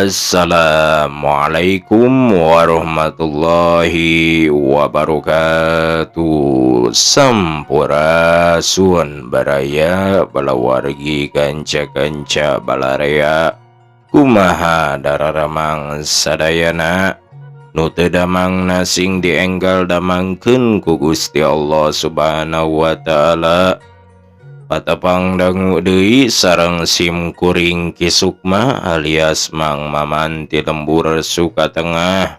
Assalamualaikum warahmatullahi wabarakatuh. Sampurasun baraya balawargi kanca-kanca balarea. Kumaha dararamang sadayana? Nu teu damangna sing dienggal damangkeun ku Gusti Allah Subhanahu wa taala. Patepang dangu deui sareng sim kuring Ki Sukma alias Mang Maman ti lembur Sukatengah.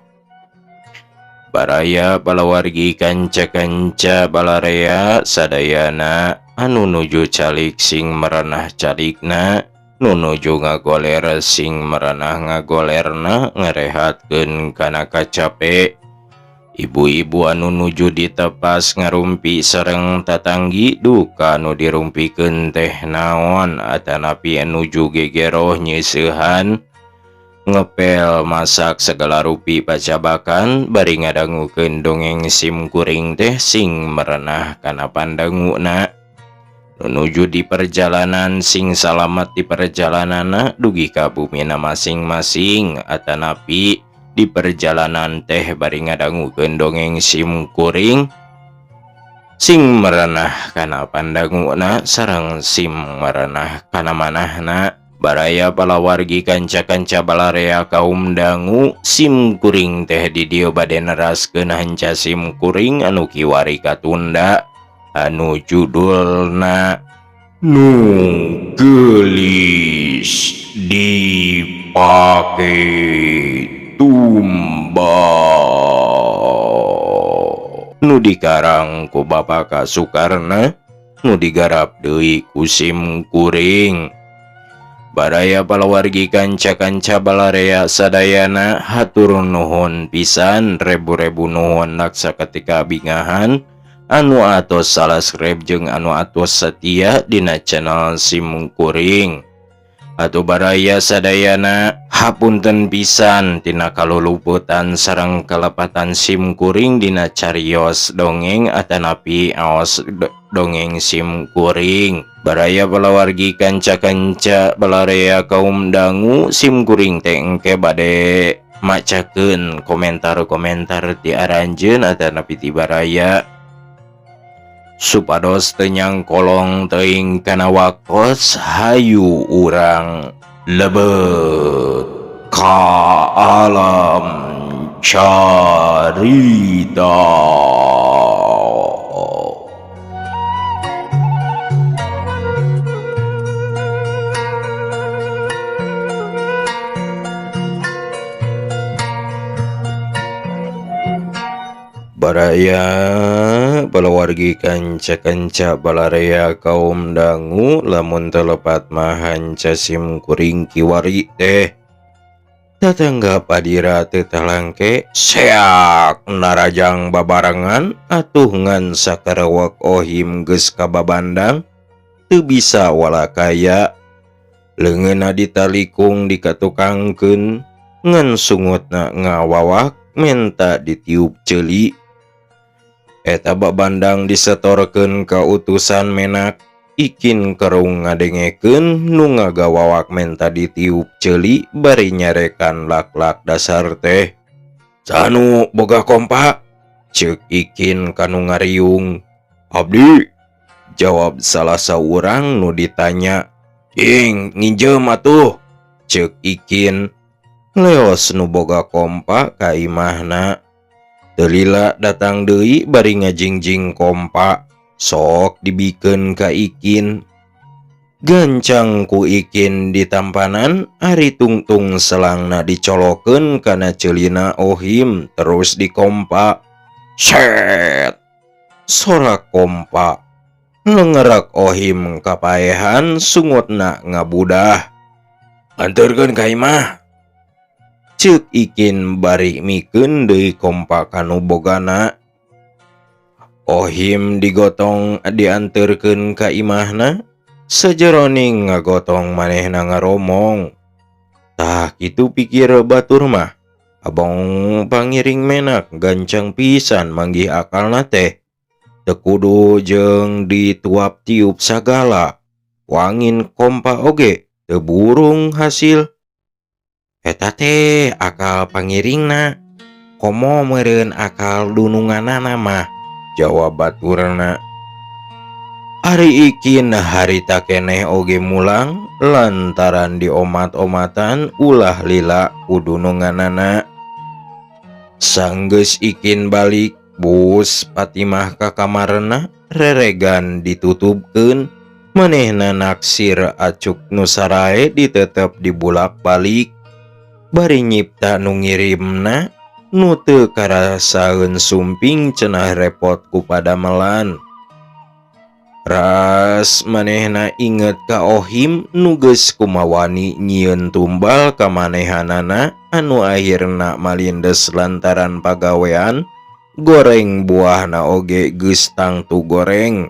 Baraya balawargi kanca-kanca balarea sadayana anu nuju calik sing merenah calikna, nu nuju ngagoler sing merenah ngagolerna, ngarehatkeun kana kacape. Ibu-ibu anu nuju ditepas ngarumpi sareng tatanggi, duka nu dirumpikeun teh naon atanapi nuju gegeroh nyeuseuhan, ngepel, masak, segala rupi pacabakan bari ngadangukeun dongeng sim kuring teh sing merenah kana pandanguna. Nu nuju di perjalanan sing salamat di perjalananna dugi ka bumina masing-masing, atanapi di perjalanan teh bari ngadangukeun dongeng sim kuring sing merenah kana pandanguna sareng sim merenah kana manahna. Baraya palawargi kanca-kanca balarea kaum dangu, sim kuring teh di dieu bade neraskeun hanca sim kuring anu kiwari katunda anu judulna Nu Geulis Dipake Tumbal, nu dikarang ku Bapak Sukarna, nu digarap deui ku sim kuring. Baraya palawargi kanca-kanca balarea sadayana, hatur nuhun pisan, rebu-rebu nuhun laksa ketika bingahan anu atos subscribe jeung anu atos setia dina channel sim kuring. Atuh baraya sadayana, hapunten pisan tina kaluluputan sareng kalepatan sim kuring dina carios dongeng atanapi aos dongeng sim kuring. Baraya palawargi kanca-kanca balarea kaum dangu, sim kuring teh engke bade macakeun komentar-komentar ti aranjeun atanapi ti baraya supados teu nyangkolong teuing kana waktos. Hayu urang lebet ka alam carita. Baraya palawargi kanca-kanca balarea kaum dangu, lamun teu lepat mah hanca sim kuring kiwari teh tatangga padira teu talangke seak narajang babarengan atuh ngan sakarewek Ohim geus kababandang teu bisa walakaya, leungeunna ditalikung dikatukangkeun ngan sungutna ngawawak menta ditiup ceuli. Eta babandang disetorkeun ka utusan menak. Ikin kerung ngadengekeun nu ngagawawak menta ditiup ceuli bari nyarekan lak-lak dasar teh. "Sanu boga kompa?" ceuk Ikin kanu ngariung. "Abdi," jawab salah saurang nu ditanya. "Ing nginjem atuh," ceuk Ikin. Leos nu boga kompa ka imahna. Teu lila datang deui bari ngajingjing kompa, sok dibikeun ka Ikin. Gancang ku Ikin ditampanan, ari tungtung selangna dicolokeun kana ceulina Ohim terus dikompa. "Set!" sorak kompa. Lengerak Ohim kapaehan, sungutna ngabudah. "Anterkeun ka imah," ceuk Ikin bari mikeun deui kompa kanu bogana. Ohim digotong dianterkeun ka imahna, sajeroning ngagotong manehna ngaromong. "Tah kitu pikir batur mah, abong pangiring menak gancang pisan manggih akalna teh. Teu kudu jeung dituap tiup sagala. Wangin kompa oge teu burung hasil." Eta teh akal pangiringna, komo meureun akal dununganana mah, jawab baturna. Ari Ikin harita keneh oge mulang lantaran diomat-omatan ulah lila ku dununganana. Sanggeus Ikin balik, bus Patimah ka kamarna reregan ditutupkeun, manehna naksir acuk nu sarae ditetep dibulak-balik. Bari nyipta nu ngirimna nu teu karasaeun sumping cenah repot ku padamelan. Ras manehna inget ka Ohim nu geus kumawani nyieun tumbal ka manehanana anu akhirna malindes lantaran pagawean goreng buahna oge geus tangtu goreng.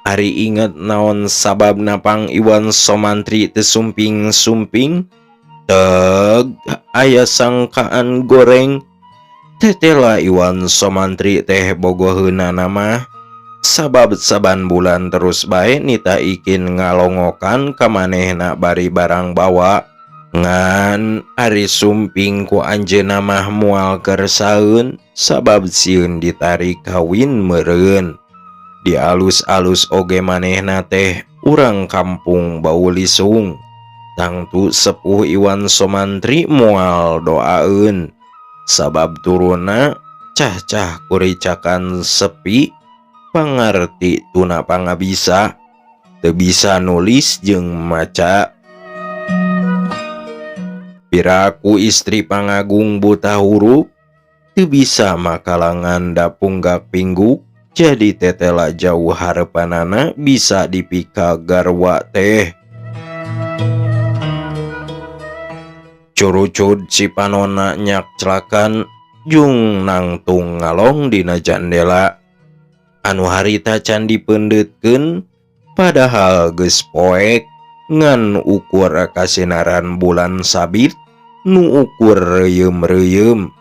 Ari inget naon sababna pang Iwan Somantri teu sumping-sumping teg aya sangkaan goreng tetela Iwan Somantri teh bogoheunana mah sabab saban bulan terus bae nita Ikin ngalongokan ka manehna bari barang bawa ngan ari sumping ku anjeunna mah moal kersaeun sabab sieun ditarik kawin meureun. Dialus-alus oge manehna teh urang kampung bau lisung. Tangtu sepuh Iwan Somantri moal doaeun sabab turuna cah-cah kuricakan sepi pangarti tuna pangabisa teu bisa nulis jeung maca. Piraku istri pangagung buta huruf teu bisa makalangan da punggak pingguk jadi tetela jauh harepanana bisa dipika garwa teh. Curucud cipanona nyak celakan jung nangtung ngalong dina jandela. Anu harita can dipeundeutkeun padahal geus poek ngan ukur kasinaran bulan sabit nu ukur reuyeum-reuyeum.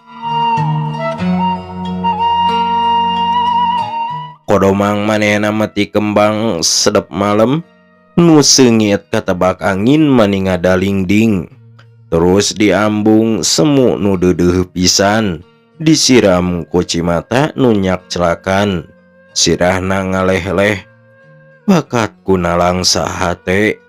Kodomang manehna meti kembang sedep malem nu seungit katebak angin maninga dalingding. Terus diambung semu nu deudeuh pisan, disiram ku cimata nu nyak celakan. Sirahna ngaleh-leh bakat ku nalangsa hate.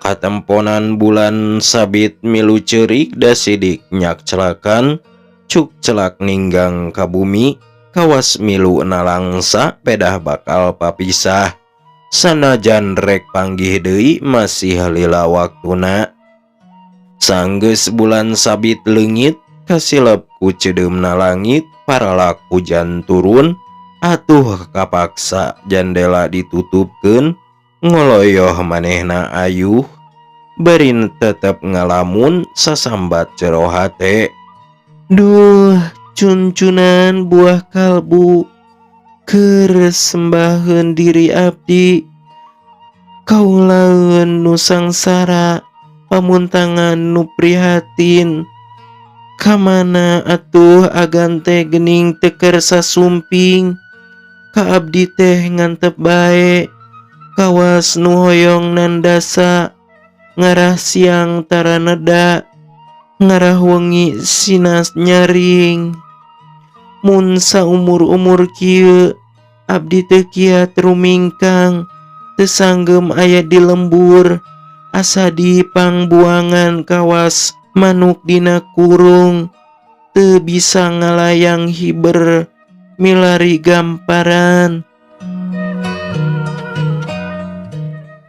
Katemponan bulan sabit milu ceurik da sidik nyak celakan, cuk celak ninggang ka bumi. Kawas milu nalangsa pedah bakal papisah. Sanajan rek panggih deui masih lila waktuna. Sanggeus bulan sabit leungit kasilep ku ceudeumna langit paralak hujan turun atuh kapaksa jandela ditutupkeun ngoloyoh manehna ayuh berin tetep ngalamun sasambat jero hate. Duh cuncunan buah kalbu keur sembaheun diri abdi kaulaeun nu sangsara pamuntangan nu prihatin kamana atuh agan teh geuning teu kersa sumping ka abdi teh ngantep bae kawas nu hoyong nandasa ngarah siang taraneda ngarah wengi sinas nyaring. Mun saumur-umur kieu abdi teu kiat rumingkang teu sanggeum aya di lembur asa dipangbuangan kawas manuk dina kurung teu bisa ngalayang hiber milari gamparan.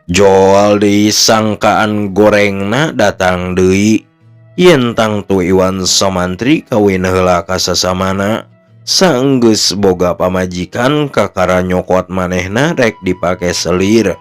Joal deui sangkaan gorengna datang deui yen tangtu Iwan Somantri kawin heula ka sasamana. Sanggeus boga pamajikan kakara nyokot manehna rek dipake selir.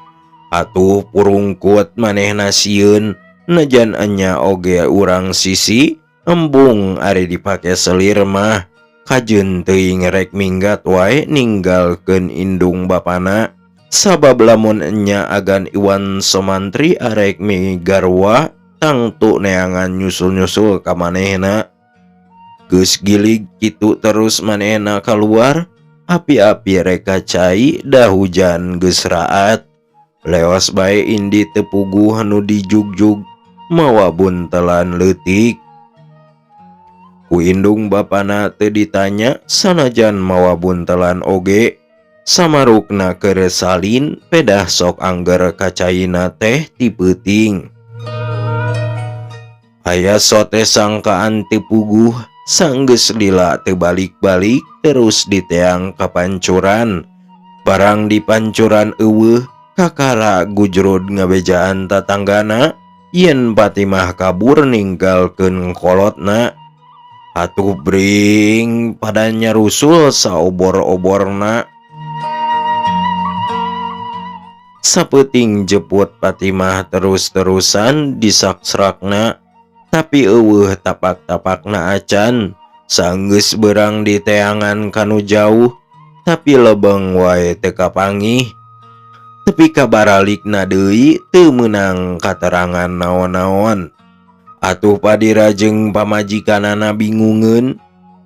Atuh purungkut manehna sieun najan enya oge urang sisi embung ari dipake selir mah kajeun teuing rek minggat wae ninggalkeun indung bapana. Sabab lamun enya agan Iwan Somantri arek migarwa tangtu neangan nyusul-nyusul ka manehna. Geus gilig kitu terus manehna kaluar Api-api rek ka cai da hujan geus raat. Leos bae indi teu puguh nu dijugjug mawa buntelan leutik. Ku indung bapana teu ditanya sanajan mawa buntelan oge. Samarukna keur salin pedah sok angger ka caina teh ti peuting. Aya sote sangkaan teu puguh sanggeus lila teu balik-balik terus diteang ka pancuran. Barang di pancuran eueuh kakara gujrud ngabejaan tatanggana yen Fatimah kabur ninggalkeun kolotna. Atuh bring pada nyarusul saobor-oborna. Sapeuting jeput Fatimah terus-terusan disaksrakna tapi eueuh tapak-tapakna acan. Sanggeus beurang diteangan kanu jauh tapi lebeng wae teu kapanggih. Tepi ka baralikna deui teu meunang katerangan naon-naon. Atuh Padira jeung pamajikanana bingungeun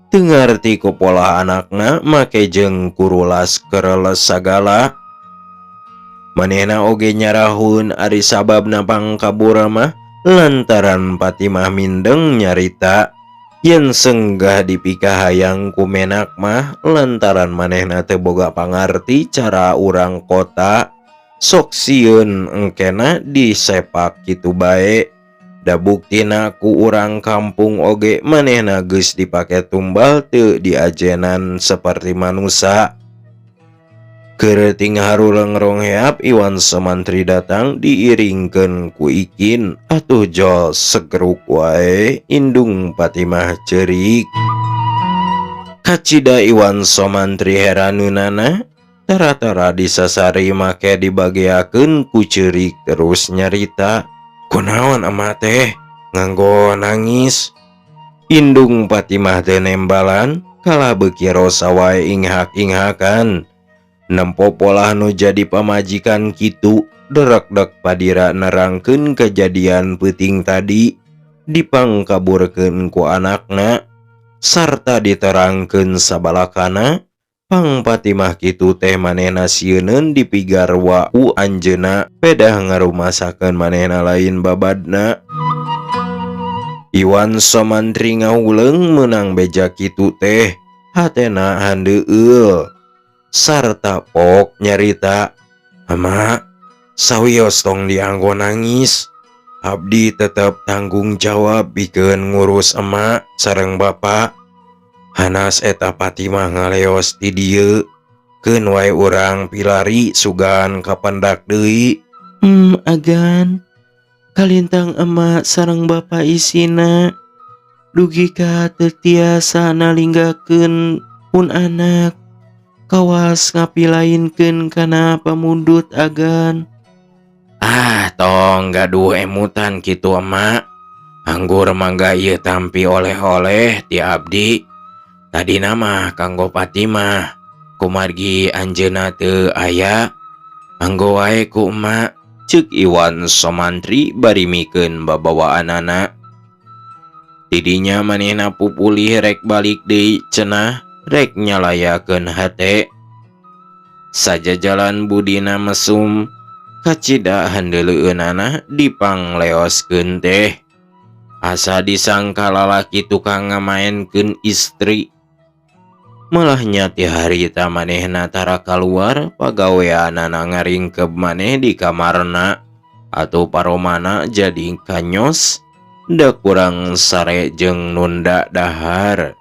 teu ngarti ku polah anakna make jeung kurulas kereles sagala. Manehna oge nyarahueun ari sababna pangkabur mah lantaran Fatimah mindeng nyarita yen senggah dipikahayang ku menak mah lantaran manehna teu boga pangarti cara urang kota sok sieun engkena disepak kitu bae. Da buktina ku urang kampung oge manehna geus dipake tumbal teu diajenan seperti manusa. Keur haruleng rongheap Iwan Somantri datang diiringkeun ku Ikin atuh jol segeruk wae indung Fatimah ceurik. Kacida Iwan Somantri heraneunana tara-tara disasari make dibageakeun ku ceurik terus nyarita. Kunaon ama teh nganggo nangis. Indung Fatimah teu nembalan kalah beuki rosa wae inghak-inghakan. Nempo polah nu jadi pamajikan kitu derekdek Padira nerangkeun kejadian peuting tadi dipangkaburkeun ku anakna sarta diterangkeun sabalakana pang Fatimah kitu teh manehna sieuneun dipigarwa ku anjeunna pedah ngarumasakeun manehna lain babadna. Iwan Somantri ngahuleung meunang beja kitu teh hatena handeueul sarta pok nyarita, "Ama, sawios tong dianggo nangis. Abdi tetep tanggung jawab pikeun ngurus emak sareng bapa. Hanas eta Fatimah ngaleos ti dieu, keun wae urang pilari sugan kapendak deui." Agan kalintang emak sareng bapa isina dugi ka teu tiasa nalinggakeun pun anak. Kawas ngapilainkeun kana pamundut agan. Ah, tong gaduh emutan kitu emak. Anggur mangga ieu tampi oleh-oleh ti abdi. Tadina mah kanggo Fatimah, kumargi anjeunna teu aya. Anggo wae ku emak, ceuk Iwan Somantri bari mikeun babawaanana. Tidinya manehna pupulih rek balik deui cenah rek nyalayakeun hate. Sajajalan budina mesum kacida handeuleueunana dipangleoskeun teh. Asa disangka lalaki tukang ngamaenkeun istri. Malah nya ti harita manehna tara kaluar pagaweanana ngaringkeb maneh di kamarna atau paromana jadi kanyos da kurang sare jeung nunda dahar.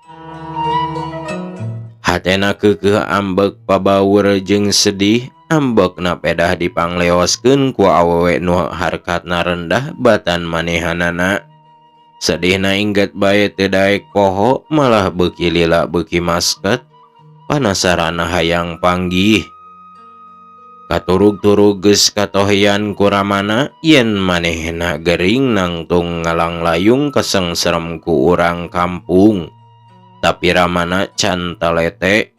Hatena keukeuh ambek pabaur jeung sedih ambekna pedah dipangleoskeun ku awewe nu harkatna rendah batan manehanana. Sedihna ingget bae teu daek poho malah beuki lila beuki masket panasarana hayang panggih. Katurug-turug geus katohyan ku ramana yen manehna gering nangtung ngalanglayung kasengserem ku urang kampung. Tapi ramana can talete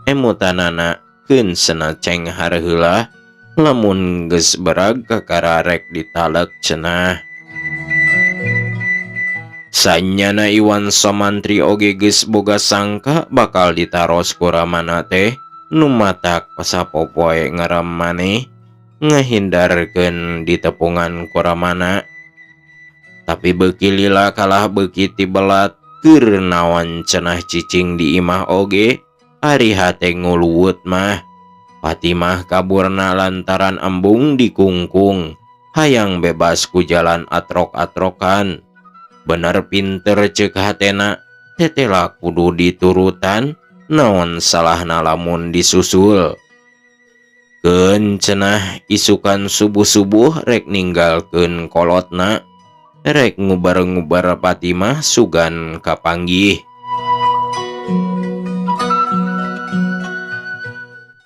emutanana keun senaceng harheula lamun geus berag kakara rek ditalek cenah. Sanyana Iwan Somantri oge geus boga sangka bakal ditaros ku ramana teh nu matak sapopoe ngerem maneh ngahindarkeun ditepungan ku ramana. Tapi beuki lila kalah beuki tibelat keur naon cenah cicing di imah oge ari hate nguluwut mah. Fatimah kaburna lantaran embung dikungkung hayang bebas ku jalan atrok-atrokan. Bener pinter ceuk hatena tetela kudu diturutan naon salahna lamun disusul. Keun cenah isukan subuh-subuh rek ninggalkeun kolotna rek ngubar-ngubar Fatimah sugan kapanggih.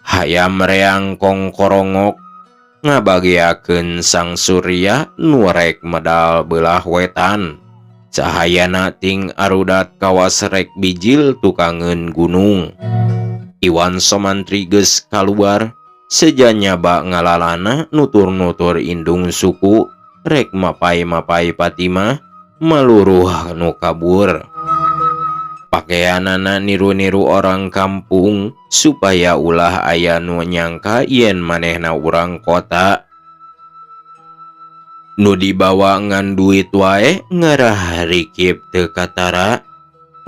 Hayam reang kongkorongok ngabageakeun sang surya nu rek medal beulah wetan. Cahayana ting arudat kawas rek bijil tukangeun gunung. Iwan Somantri geus kaluar seja nyaba ngalalana nutur-nutur indung suku rek mapai-mapai Fatimah maluruh nu kabur. Pakeanana niru-niru orang kampung supaya ulah aya nu nyangka yen manehna urang kota. Nu dibawa ngan duit wae ngarah rikip teu katara.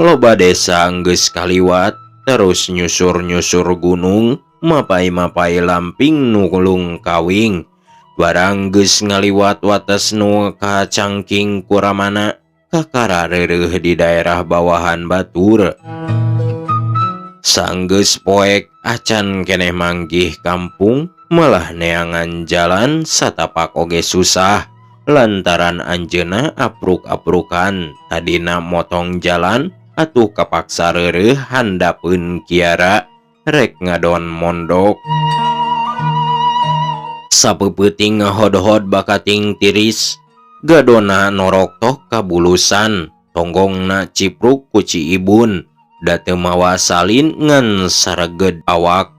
Loba desa geus kaliwat terus nyusur-nyusur gunung mapai-mapai lamping nu lungkawing. Barang geus ngaliwat wates nu kacangking ku ramana kakara reureuh di daerah bawahan batur. Sanggeus poek acan keneh manggih kampung malah neangan jalan satapak oge susah lantaran anjeunna apruk-aprukan tadina motong jalan atuh kapaksa reureuh handapeun kiara rek ngadon mondok. Sapeupeting ngahodhod bakating tiris gadona noroktok kabulusan tonggongna cipruk ku ciibun da teu mawa salin ngan sareged awak.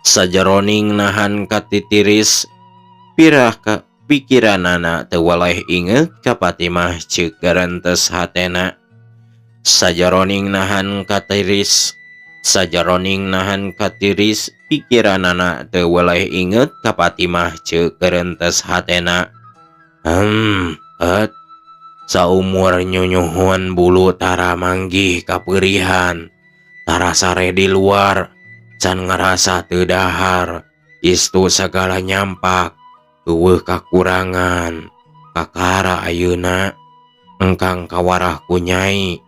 Sajeroning nahan katitiris pirah ka pikiranana teu weleh inget ka Fatimah ceuk garentes hatena. Sajeroning nahan katiris sajeroning nahan katiris pikiranana teu weleh inget ka Fatimah ceuk garentes hatena. Et saumur nyunyuhun bulu tara manggih kapeurihan tara sare di luar can ngarasa teu dahar istu sagala nyampak eueuh kakurangan kakara ayeuna engkang kawarah ku nyai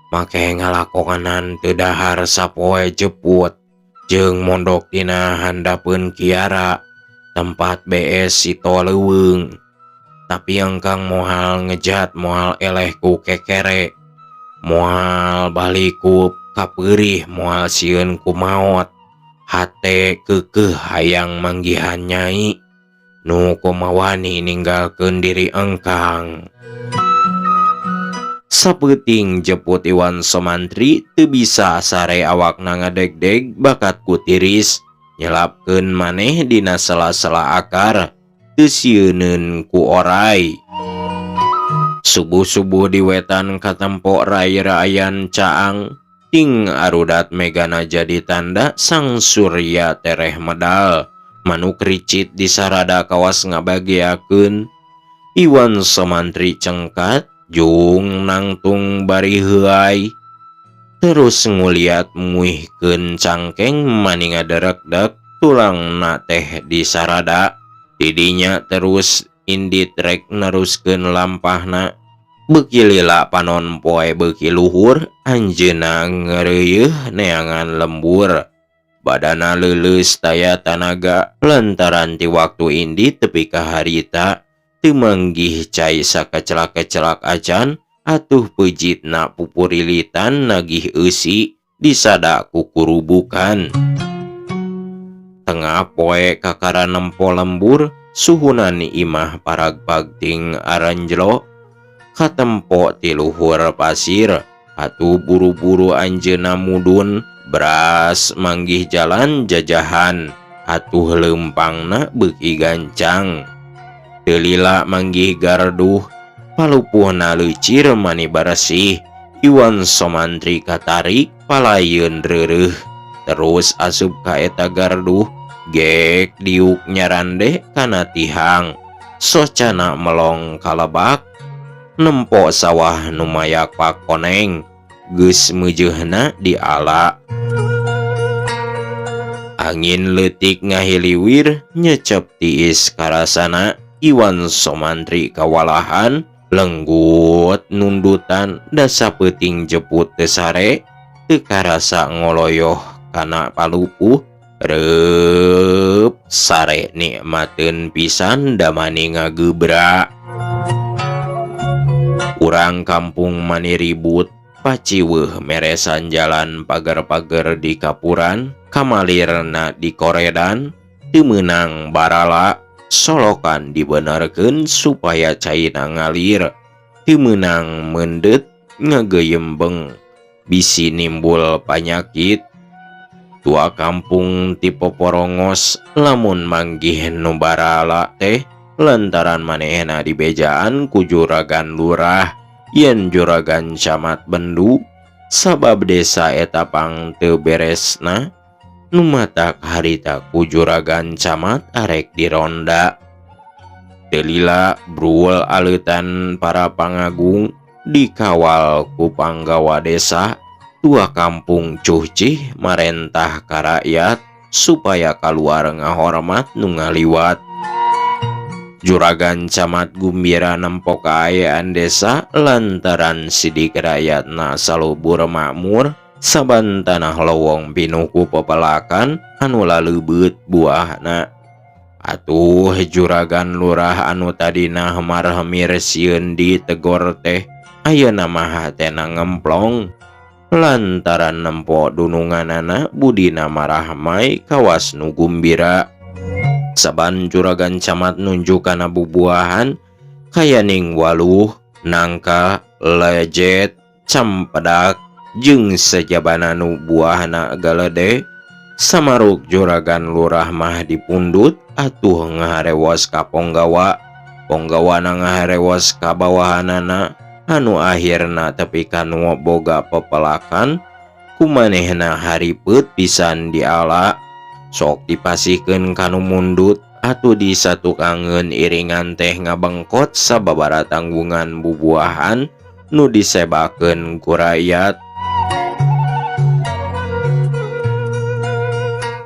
make ngalakonan teu dahar sapoe jeput jeung mondok dina handapeun kiara tempat BS sito leuweung. Tapi engkang moal ngejat moal eleh ku kekere moal balik ku kapeurih moal sieun ku maot hate keukeuh hayang manggihan nyai nu kumawani ninggalkeun diri engkang. Sapeuting jeput Iwan Somantri teu bisa sare awakna ngadegdeg bakat ku tiris nyelapkeun maneh dina sela-sela akar teu sieuneun ku orai. Subuh-subuh di wetan katempo rai-raayan caang ting arudat megana jadi tanda sang surya tereh medal manuk ricit di sarada kawas ngabageakeun. Iwan Somantri cengkat jung nangtung bari heuay terus nguliat muihkeun cangkeng mani ngaderekdek tulangna teh di sarada. Didinya terus indit rek neruskeun lampahna. Beuki lila panon poe beuki luhur anjeunna ngeureuyeeh neangan lembur. Badana leuleus taya tanaga lantaran ti waktu indit tepi ka harita teu manggih cai sakacelak-kecelak acan atuh peujitna pupurilitan nagih eusi disada ku kurubukan. Tengah poe kakara nempo lembur suhunan imah paragpag ting aranjlo katempo ti luhur pasir atuh buru-buru anjeunna mudun beras manggih jalan jajahan atuh leumpangna beuki gancang. Teu lila manggih garduh Palupuhna leucir mani baresih. Iwan Somantri katarik palayeun reureuh terus asup ka eta garduh gek diuk nyarande kana tihang. Socana melong kalebak nempo sawah nu mayak pakoneng geus meujeuhna diala. Angin leutik ngahiliwir nyecep tiis karasana. Iwan Somantri kawalahan lenggut nundutan da sapeuting jeput teu sare teu karasa ngoloyoh kana palupuh. Reup sare nikmateun pisan damani ngagebra. Urang kampung mani ribut paciweuh meresan jalan pager-pager di kapuran kamalirna di koredan teu meunang barala solokan dibenerkeun supaya caina ngalir teu meunang meundeut ngageuyeembeng bisi nimbul panyakit. Tua kampung tipe porongos lamun manggih nu barala teh lantaran manehna dibejaan ku juragan lurah yen juragan camat bendu sabab desa eta pang teu beresna nu matak harita ku juragan camat arek dironda. Teu lila brul aleutan para pangagung dikawal ku panggawa desa. Tua kampung cuhcih marentah ka rakyat supaya kaluar ngahormat nu ngaliwat. Juragan camat gumbira nempo kaayaan desa lantaran sidik rakyatna salubur makmur saban tanah lowong pinuh ku pepelakan anu laleubeut buahna. Atuh juragan lurah anu tadina marhemir sieun ditegor teh ayeuna mah hatena ngemplong lantaran nempo dununganana budina marahmai kawas nu gumbira. Saban juragan camat nunjuk kana bubuahan kayaning waluh, nangka, lejet, campedak jeung sajabana nu buahna galede. Samaruk juragan lurah mah dipundut atuh ngaharewos ka ponggawa, ponggawana ngaharewos ka bawahanana anu akhirna tepi ka nu boga pepelakan kumanehna haripeut pisan diala. Sok dipasihkeun ka nu mundut atuh disatukangeun iringan teh ngabengkot sababara tanggungan bubuahan nu disebakeun ku rakyat.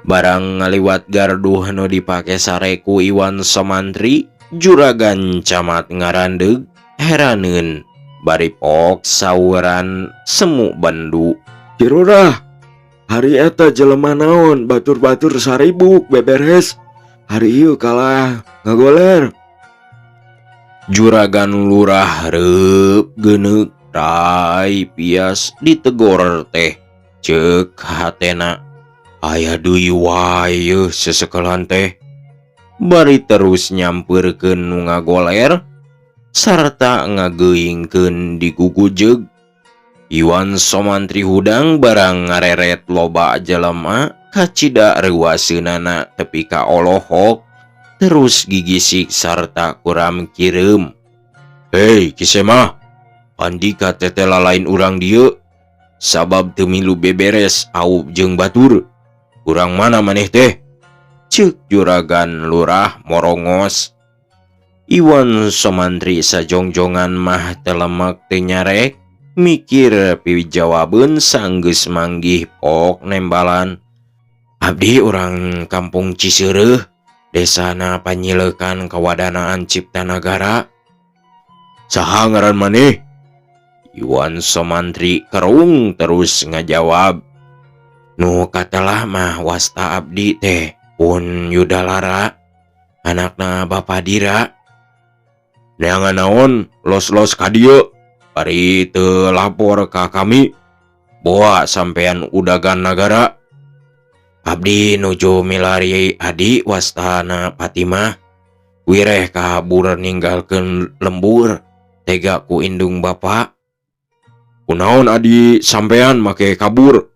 Barang ngaliwat garduh nu dipake sare ku Iwan Somantri, juragan camat ngarandeug heraneun bari pok sauran semu bendu. Kirurah, hari eta jelema naon batur-batur saribuk beberes, hari ieu kalah ngagoler. Juragan lurah reup geuneuk rai pias ditegor teh ceuk hatena aya deui wae yeuh sesekelan teh. Bari terus nyampeurkeun nu ngagoler sarta ngageuingkeun digugujeug. Iwan Somantri hudang barang ngareret loba jelema kacida reuaseunana tepi ka olohok terus gigisik sarta kuram kireum. Hei Kisemah, andika tetela lain urang dieu sabab teu milu beberes aub jeung batur. Urang mana maneh teh? Ceuk juragan lurah morongos. Iwan Somantri sajongjongan mah telemek teu nyarek mikir pijawabeun sanggeus manggih pok nembalan. Abdi urang kampung Ciseureuh, desana Panyilekan kawadanaan Ciptanagara. Saha ngaran maneh? Iwan Somantri kerung terus ngajawab. Nu katelah mah wasta abdi teh pun Yudalara, anakna Bapa Dira. Neangan naon los-los ka dieu, bari teu lapor ka kami. Boa sampean udagan nagara. Abdi nuju milari adi wastana Fatimah. Wireh kabur ninggalkeun lembur tega ku indung bapa. Kunaon adi sampean make kabur?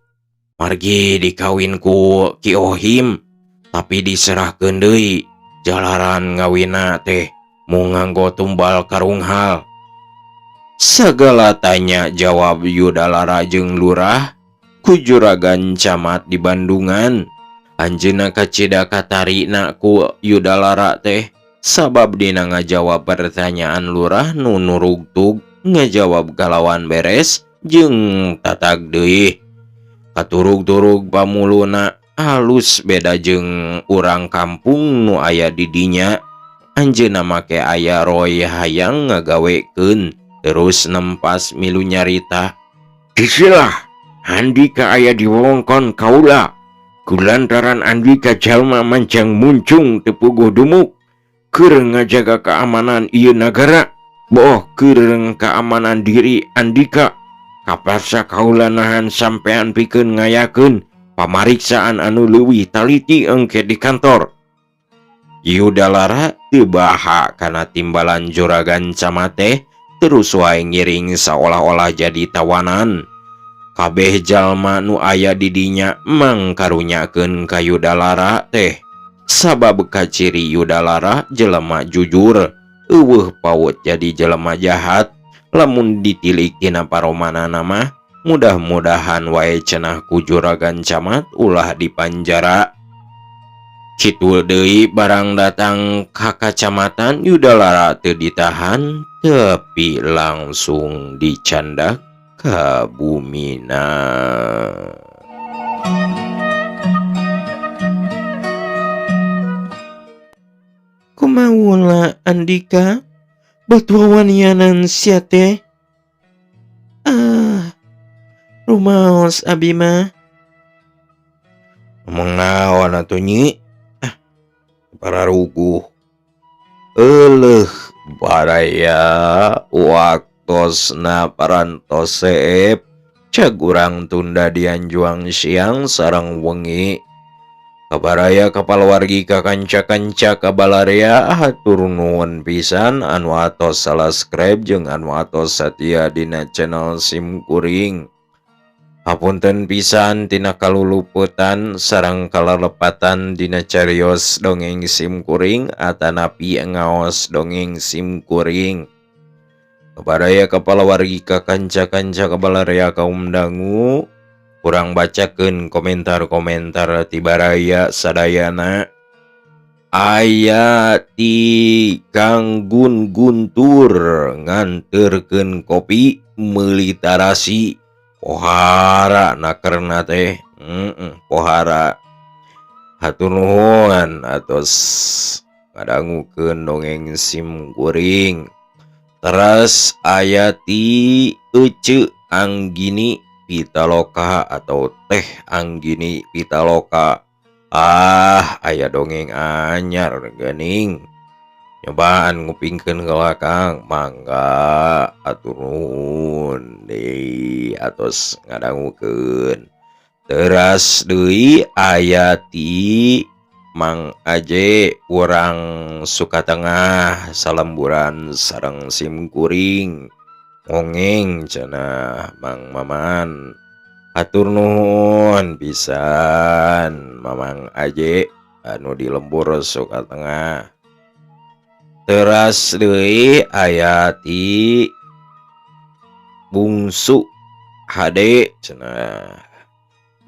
Margi dikawin ku Ki Ohim, tapi diserahkeun deui jalaran ngawina teh mung nganggo tumbal karunghal. Sagala tanya jawab Yudalara jeung lurah ku juragan camat di Bandungan. Anjeunna kacida katarina ku Yudalara teh sabab dina ngajawab pertanyaan lurah nu nurugtug ngajawab kalawan beres jeung tatag deui. Katurug-turug pamuluna alus beda jeung urang kampung nu aya di dinya. Anjeunna make aya roy hayang ngagawekeun terus nempas milu nyarita. Disilah Andika aya di wewengkon kaula kulantaran Andika jalma mancang muncung teu puguh dumuk keur ngajaga keamanan ieu nagara boh keur keamanan diri Andika kapaksa kaula nahan sampean pikeun ngayakeun pamariksaan anu leuwih taliti engke di kantor. Yudalara teu baha kana timbalan juragan camat teh terus wae ngiring saolah-olah jadi tawanan. Kabeh jalma nu aya di dinya mangkarunyakeun ka Yudalara teh sabab kaciri Yudalara jelema jujur eueuh paut jadi jelema jahat. Lamun ditilik tina paromanana mah mudah-mudahan wae cenah ku juragan camat ulah dipanjara. Kitu deui barang datang ka kacamatan Yudalara teu ditahan tapi langsung dicandak ka bumina. Kumaha Andika batu wanianan sia teh? Ah, rumaos abi mah. Ngomong naon atuh nyi? Ah, pararuguh. Euleuh baraya waktosna parantos seep cag urang tunda dianjuang siang sareng wengi. Kabaraya kapalawargi ka kanca-kanca kabalarea hatur nuhun pisan anu atos subscribe jeung anu atos satia dina channel sim kuring. Hapunten pisan tina kaluluputan sareng kalalepatan dina carios dongeng sim kuring atanapi ngaos dongeng sim kuring. Kabaraya kapalawargi ka kanca-kanca kabalarea kaum dangu kurang bacakeun komentar-komentar ti baraya sadayana. Aya ti Kang Gun Guntur nganterkeun kopi meuli tarasi pohara nakerna teh. Pohara. Hatur nuhun atos ngadangukeun dongeng sim kuring. Teras aya ti Ece Anggini Pitaloka atau Teh Anggini Pitaloka. Ah, aya dongeng anyar geuning. Nyobaan ngupingkeun heula Kang, mangga atur nuhun deui atos ngadangukeun. Teras deui aya ti Mang Aje urang Sukatengah salemburan sareng sim kuring. Ngongeng cenah Mang Maman. Hatur nuhun pisan Mamang Aje anu di lembur Sukatengah. Teras deui aya ti Bungsu HD cenah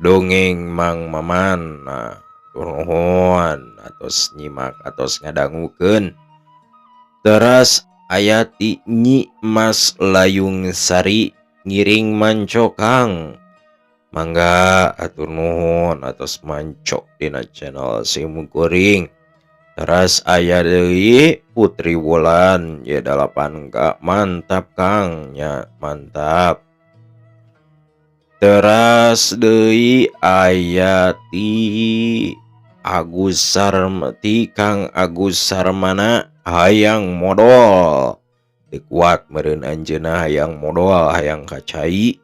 dongeng Mang Maman. Nah, nuhun atos nyimak atos ngadangukeun. Teras aya ti Nyi Mas Layung Sari ngiring mancokang. Mangga atur nuhun atos mancok dina channel sim kuring. Teras aya deui Putri Wulan Y8K mantap Kang nya mantap. Teras deui aya ti Agus Sarmati Kang Agus Sarmana hayang modol. Teu kuat meureun anjeunna hayang modol hayang kacai.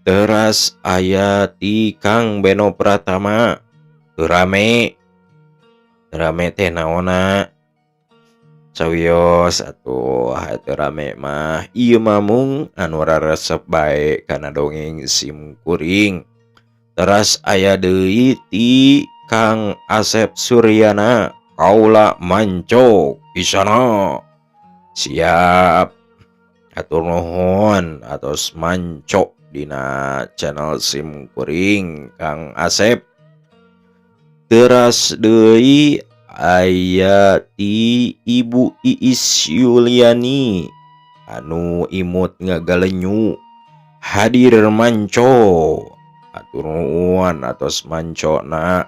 Teras aya ti Kang Beno Pratama teu rame. Rame teh naonna? Sawios atuh teu rame mah ieu mah mung anu raresep bae kana dongeng sim kuring. Teras aya deui ti Kang Asep Suryana kaula mancok isana. Siap. Hatur nuhun atos manco dina channel sim kuring, Kang Asep. Teras deui aya ti Ibu Iis Yuliani anu imut ngagalenyu hadir manco. Hatur nuhun atos mancona.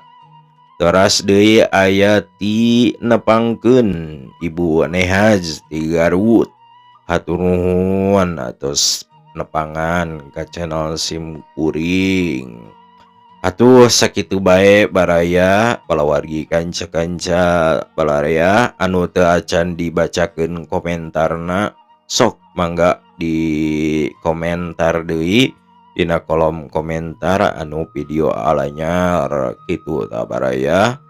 Teras deui aya ti nepangkeun Ibu Nehaz di Garut. Hatur nuhun atos nepangan ka channel sim kuring. Atuh sakitu bae, baraya, palawargi, kanca-kanca balarea anu teu acan dibacakeun komentarna, sok mangga di komentar deui dina kolom komentar anu video alanyar kitu tah, baraya.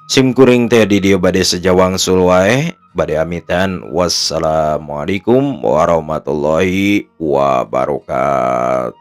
Sim kuring teh di dieu bade seja wangsul wae, bade amitan. Wassalamualaikum warahmatullahi wabarakatuh.